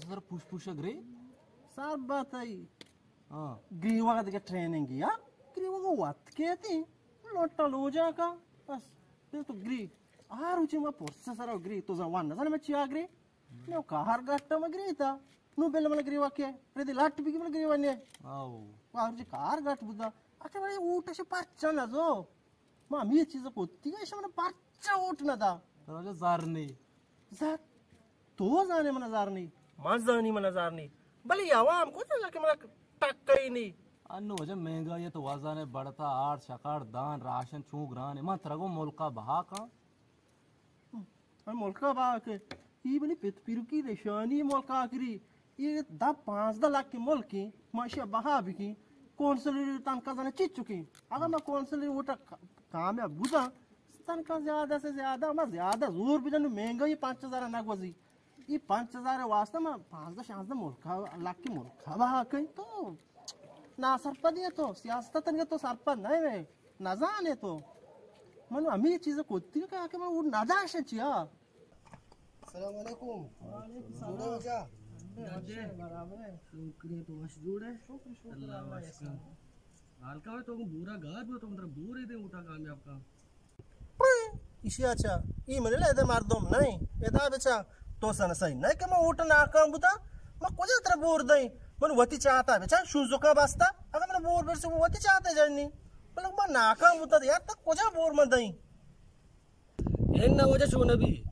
سر پوش پوش گرے؟ سر باتئی۔ ہاں۔ گریوگ دگہ ٹریننگ یا؟ گریوگ وت کیتی۔ لوٹا لوجا کا۔ بس۔ پھر تو گری۔ آ روچی ما پرس سرا گری۔ تو زوان نزن ما چیا گری؟ نو کار گٹ ما گری تا۔ نو بل من گریوا کے۔ ردی لٹ بگی من گریوا نے۔ آو۔ آ روچی کار گٹ بودا۔ اچھا بڑے اوٹش پرچا نزو۔ ما ہمے چیز کتی، ایشی من پرچا ووٹ نہ دا؟ ترا جو زر نی۔ زر؟ تو زانے من زر نی؟ من زانی من زر نی۔ بلے عوام کو تھا کہ من ٹکئی نی۔ انو وجہ مہنگائی تو وزانے بڑھتا، آڑ شکار دان راشن چون گرانے۔ من ترا گو ملکا بہا کن۔ ہم ملکا بہا کن۔ ای بنی پت پیرکی نشانی ملکا کری۔ اے دہ پانزدہ لاکھ ملک ایں، ما ایشی ءَ بہا بکیں، کونسل ءِ تنخواہ زاناں چچکیں۔ اگاں ما کونسل ءِ ووٹ ءَ کا-، کامیاب بوتاں، تنخواہ زیادہ سے زیادہ، ما زیادہ زور بدن، مہنگائی پنچ ہزار ءَ نہ گوزی۔ اے پنچ ہزار ءِ واسطہ ما پانزدہ شانزدہ ملک ءَ، لاکھ ملک ءَ بہا کئیں تو ناسرپدے تو، سیاست ءَ تنگہ تو سرپد نہ ئے، نزانے تو۔ من ہمے چیز کتی کہ آ کہ من ووٹ نداشت چیا۔ السلام علیکم۔ وعلیکم السلام۔ جوڑے واجہ؟ برابر ہے۔ شکر ہے، تو وش جوڑے؟ شکر، شکر، اللہ اللہ وش کا۔ حال کا تو بورا گار بو، تو مطلب بورے دے اوٹا کامیاب کا۔ ایشی اچھا، ای من لے دے مردم نہیں۔ ادا بچا، تو سن صحیح نہیں کہ من اوٹ ناکام بوتا، من کجا ترا بور دیں؟ من وتی چاہتا بچا، شوزکا بستا، اگر من بور برسی وتی چاہتا جنی۔ بلے من ناکام بوتا یار، تو کجا بور من دیں؟ اناں واجہ چو نہ بی،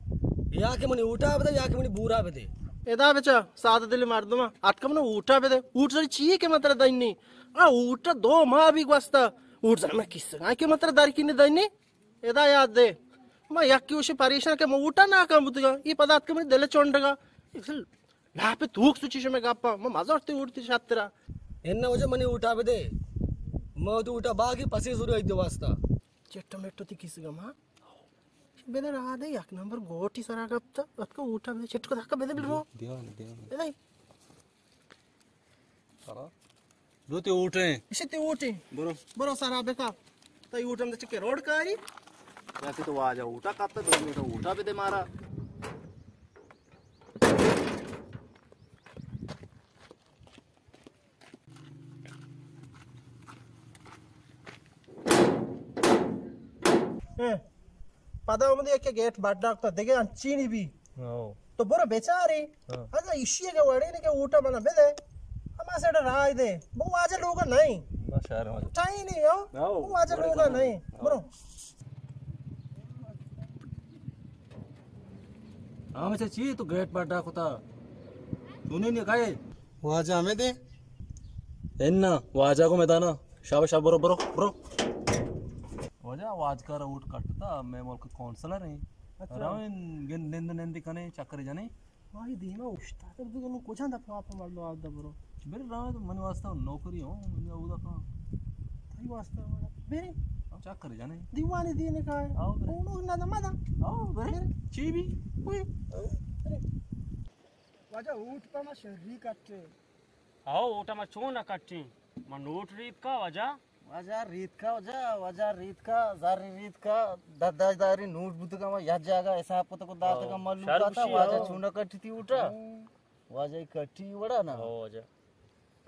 یا کہ منی اوٹا بدے، یا کہ منی بورا بدے۔ ادا بچا سادہ دلی مردم اتکا منی اوٹا بدے۔ اوٹ سری چی کہ من ترا دئینی؟ آ اوٹا دو ماہ بی گوستا۔ اوٹ سری من کسگا کہ من ترا درکی نی دئینی۔ ادا یاد دے۔ ما یکی وشی پریشان کہ من اوٹا ناکام بوتگا۔ ای پدا اتکا منی دل چونڈگا۔ لاپ توک سوچی شمے گپا۔ من مزارتی اوٹ تی شترا۔ اناں واجہ منی اوٹا بدے۔ ما تو اوٹا باقی پسی زوری ایدے واسطہ۔ چٹو میٹو تی کسگا ما۔ بدے راہ دے، یک نمبر گوٹی سرا گپتا، اتکا اوٹا بدے، چٹکو دھکا بدے بلو۔ دیوان، دیوان۔ بدے۔ سرا۔ دو تی اوٹیں۔ اشی تی اوٹیں۔ برو۔ برو سرا بکا۔ تئی اوٹم دے چکے روڈ کاری۔ یا کہ تو واجہ اوٹا کپتا، دو منٹ اوٹا بدے مارا۔ اے، پدا اومدی یکے گیٹ بڈ ڈاکتا، دگہ انچینی بی۔ ہاں۔ تو برو بیچاری۔ ہاں۔ اگا ایشی اگا وڑی نے کہ اوٹا منا بدے، ہما سیڈ راہ دے۔ بو واجہ لوگا نہیں۔ بس شہر واجہ۔ ٹائی نہیں ہو۔ ہاں، بو واجہ لوگا نہیں۔ ہاں۔ برو۔ ہاں، مچا چی تو گیٹ بڈ ڈاکتا؟ تو نہیں نکائے؟ واجہ ہمیں دے۔ انا، واجہ کو میدانا۔ شاباش، شاباش، برو، برو، برو۔ واجہ، واجکار ووٹ کٹتا، میں ملک کونسلر ہیں۔ اچھا۔ راویں گن-، نند نند کنے، چکر جنے۔ ماہی دیما اشتا، تر تو کجا دفعہ آپ مردم آپ دا برو۔ بر راویں تو منی واسطہ نوکری ہوں، منی اودا کان۔ تئی واسطہ بڑا۔ بری۔ چکر جنے۔ دیوانی دینے کا ہے۔ آؤ برے۔ اونو نہ دا مدا۔ آؤ برے۔ برے۔ چی بھی؟ کوئی۔ برے۔ واجہ اوٹ پہ ما شری کٹے۔ ہاؤ، اوٹا ما چون نہ کٹیں؟ ما نوٹ ریتکا واجہ۔ واجہ ریتکا واجہ، واجہ ریتکا، زر ریتکا، دہ دہ ہزاری نوٹ بوتگا، ما یک جاگہ حساب کتگ و داتگا، ہاؤ۔ ملوک شر آتا، گوشی، واجہ ہاؤ۔ چون نہ کٹتی اوٹا؟ ہاؤ۔ واجہ کٹی وڑا نا؟ ہاؤ واجہ۔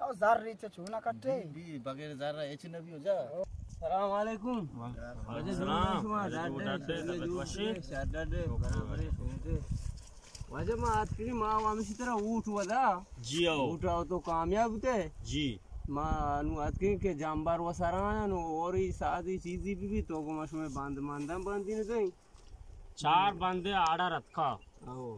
او زر ریچ چون نہ کٹے؟ بی، بی، بغیر زر ہچ نہ بی واجہ۔ السلام علیکم۔ وعلیکم السلام۔ واجہ جوڑ شما، واجہ ڈاڈے، ڈاڈے، شما جوڑ، ڈاڈے، شر ڈاڈے، برابر، شر ڈاڈے۔ واجہ ما آتکگیں، ما عوام شی طرح اوٹ ودا۔ جی آؤ۔ اوٹ آؤ تو کامیاب بوتے۔ جی۔ ما انو آتکگیں کہ جامبار و سران انو اور ای سادی چیزی بی بی تو گو ما شما بند ماندن بندی نہ دیں۔ چار بندے آڑا رتکا۔ آؤ۔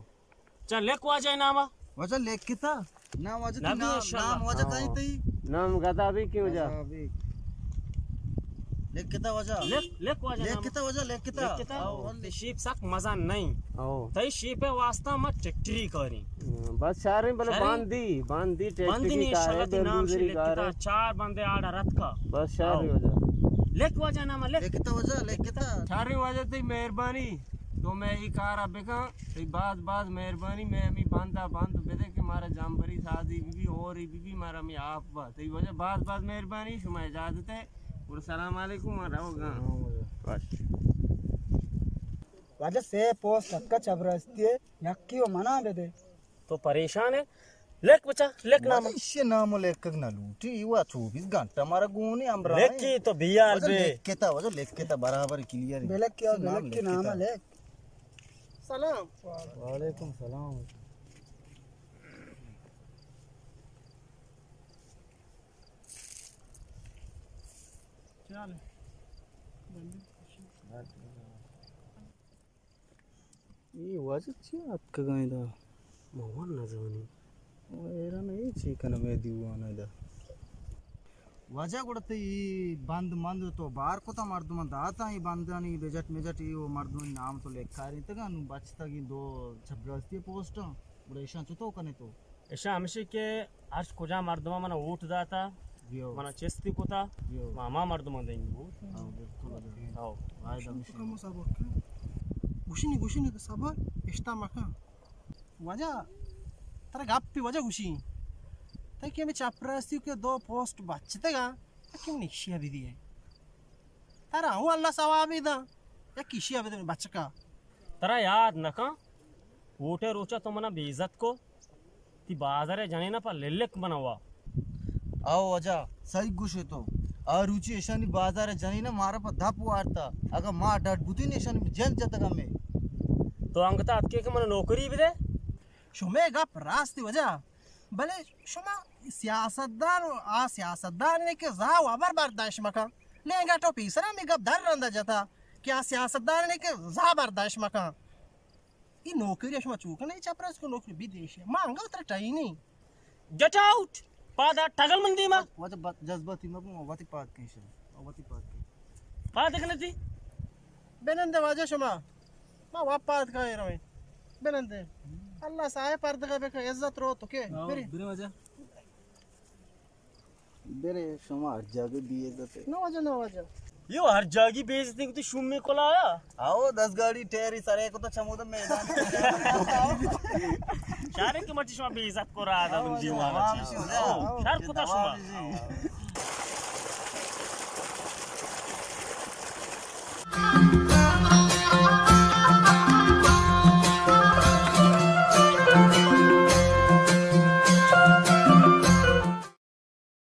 چا لکھ واجہ ناما۔ واجہ لکھتا؟ نام واجہ نبی تئی نام، انشاءاللہ۔ نام واجہ کئی تئی؟ نام گدا بھی کیوں جا؟ گدا بھی۔ لکھتا واجہ؟ لکھ، لکھ واجہ نام۔ لکھتا واجہ، لکھتا؟ لکھتا؟ او۔ تئی شیپ سک مزہ نہیں۔ او۔ تئی شیپ واسطہ ما ٹریکٹری کریں۔ ہاں، بس شاریں بلے شاریں؟ باندی، باندی ٹریکٹری بندی نہیں، کار ہے، انشاءاللہ تئی نام سے بلڈوزری کار ہے۔ لکھتا، چار بندے آڑا رتکا۔ بس شاریں او۔ واجہ۔ لکھتا واجہ، لکھتا؟ شاریں واجہ تئی مہربانی۔ تو مئے اے کارا بکن، تئی باز باز مہربانی، مئے ہمے بندا بند بدے کہ مارا جمبری سازی بی بی، ہوری بی بی، مارا ہمے آپ با۔ تئی واجہ باز باز مہربانی، شما اجازت ہے۔ اور السلام علیکم، من روگاں۔ وش۔ واجہ سے پوسٹ اتکا چبرستی ہے، یکی و منا بدے۔ تو پریشان ئے؟ لکھ بچا، لکھ نام۔ واجہ، ایشی نام لکھگ نہ لوٹی، وا چوبیس گھنٹہ مارا گونی امرا۔ لکھی تو بیال بے۔ لکھتا، واجہ لکھتا، برابر کلیئر۔ بلکھ کیا، ایشی نام بلکھ کے نام لکھتا۔ لکھ۔ سلام۔ وعلیکم سلام۔ چال۔ اے واجہ چی اتکگاں ادا؟ من وَ نزانیں۔ او حیران، اے چی کنم اے دیوان ادا؟ واجہ، گڑا تئی بند مند تو بار کتا، مردماں داتا، اے بندانی بجٹ مجٹ، اے او مردمانی نام تو لکھارینتگا، نوں بچتگیں دو چپراستی پوسٹاں، گڑا ایشاں چتو کنے تو؟ ایشاں ہمشی کہ ہرچ کجا مردماں منا ووٹ داتا، جیو۔ منا چستی کتا، جیو۔ ما ہما مردماں دیں گے ووٹ۔ ہاں، بالکل۔ ہاں۔ واحد ہمشی۔ کم صبر کن۔ گوشنی، گوشنی تو صبر، اشتا مکن۔ واجہ، ترا گپی واجہ گوشی۔ تئی کہ ہمے چپراستی کہ دو پوسٹ بچتگا، تئی کہ من ایشیا بدیے۔ ترا ہوں اللہ ثوابی دا، یک ایشیا بدے بچکا۔ ترا یاد نہ کن، ووٹے روچا تو منا بے عزت کو، تی بازارے جنینا پہ للک منا وا۔ او واجہ، صحیح گوشے تو۔ آ روچی ایشانی بازارے جنینا مارا پہ دپ وارتا۔ اگاں ما ڈڈ بوتین ایشانی جند جتگا میں۔ تو انگتا اتکے کہ منا نوکری بدے؟ شمے گپ راستی واجہ، بلے شما سیاستدان، آ سیاستدان نے کہ زاہ و ہبر برداشت مکن۔ لینگا تو پیسرا می گپ در رندا جتا کہ آ سیاستدان نے کہ زاہ برداشت مکن۔ ای نوکری شما چوکنے، چپراس کو نوکری بدیش۔ ما انگا تر ٹائنی۔ Get out! پادا ٹگل من دیما۔ واجہ بات جذباتی مبو، وتی پاد کن شما۔ وتی پاد کن۔ پاد کن تی؟ بنندے واجہ شما۔ ما وا پاد کن رویں۔ بنندے۔ اللہ سائے پردگا بکن، عزت رو تو کے۔ آؤ، بری۔ بری واجہ۔ برے شما ہر جاگہ بے عزت ہے۔ نہ واجہ، نہ واجہ۔ یو ہر جاگہ بے عزتی کو تو شوم میں کلا آیا۔ آؤ، دس گاڑی ٹیری سرے کو تو چمود میدان۔ شارے کہ مرچی شما بے عزت کو رہا تھا تم دیوانا چیز۔ شر کو تو شما۔